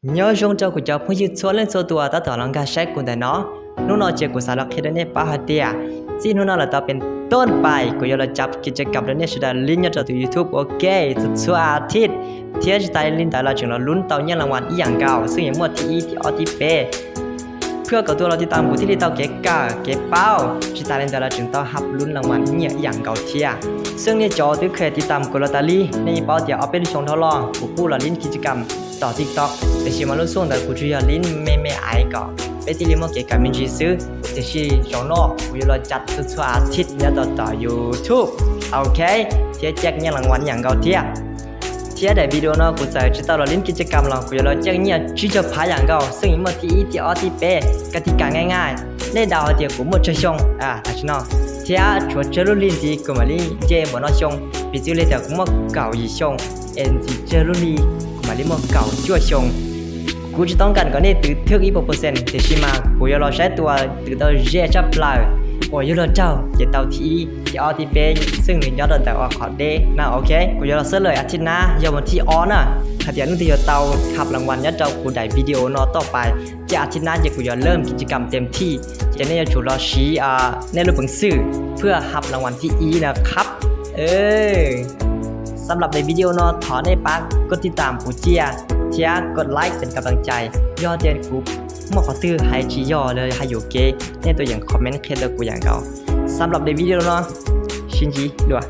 Nyob zoo rau kuv cov phooj ywg txhua leej txhua tus tab tom los nkag saib kuv ntawm no. Hnub no ces kuv xav los qhia rau nej paub hais tias txij hnub no lawm tau pes tooj pais kuv yuav los cab kiv tsa kam rau nej sawv daws lib nyob rau tus YouTube ua ke txhua txhua a thiv, thiab tsis tas li ntawd los tseem los lub tau nyiaj las vas ib yam nkaus xwb, yuav muaj thib ib thib ob thib peb. Phwj kom tus los tiv tam kuv thiaj li tau kev kawm kev paub, tsis tas li ntawd los tseem tau hab lub las vas nyiaj ib yam nkaus thiab. Xwb nej cov twb kheev tiv tam kuv los tas li nej yeej paub tias ob peb lub xyoo dhau los kuv kuj los lib kiv tsa kam tom TikTok, tiam sis mas lub xyoo ntawd kuv tsuas yog lib me me ais kom peb thiaj li muaj kev kawm me ntsis xwb. Tiam sis zaum no kuv yuav los cab txhua txhua a thiv nyob rau tom YouTube, ok, thiab cab nyiaj las vas ib yam nkaus thiab. Thiab daim video no kuv txawm tsis tau los lib kiv tsa kam los kuv yuav los cab nyiaj tsib caug phav yam nkaus xwb, yuav muaj thib ib thib ob thib peb, koj thiaj kam nqaij nqaij. Nej ntau hais tias kuv muaj tsawg xyoo, tam sim no thiab tshuav tsawg lub hli ntxiv kuv mam li nce npaum no xyoo, piv txwv li tias kuv muaj kaum yim xyoo, es ntxiv tsawg lub hli kuv mam li muaj kaum cuaj xyoo. Kuv tsis toob kas kom nej twv thwj ib puas percent, tiam sis mas kuv yuav los saib tus twv tau ze tshaj plaws uas yuav luag raug ces tau thib ib thib ob thib peb xwb, nws nyob rau ntawm ua qhov deb na, ok. Kuv yuav los xeeb lawm a thiv nab yog mus thib ob na, hais tias leej twg yuav tau hab las vas nyob rau kuv daim video no toj pais, ces a thiv nab ces kuv yuav lib kiv tsa kam tes thij, ces nej yuav tsum los siv nej lub peev xwm phwj hab las vas thib ib na khab. Xam lab daim video no thov nej pab koj tiv tam kuv cia, thiab koj like pes kam tam cai, yog tias kuv muaj qhov twg hais tsis yog los hais yuam kev nej tus yeem comment qhia rau kuv yam nkaus. Xam lab daim video no, sib ntsib dua.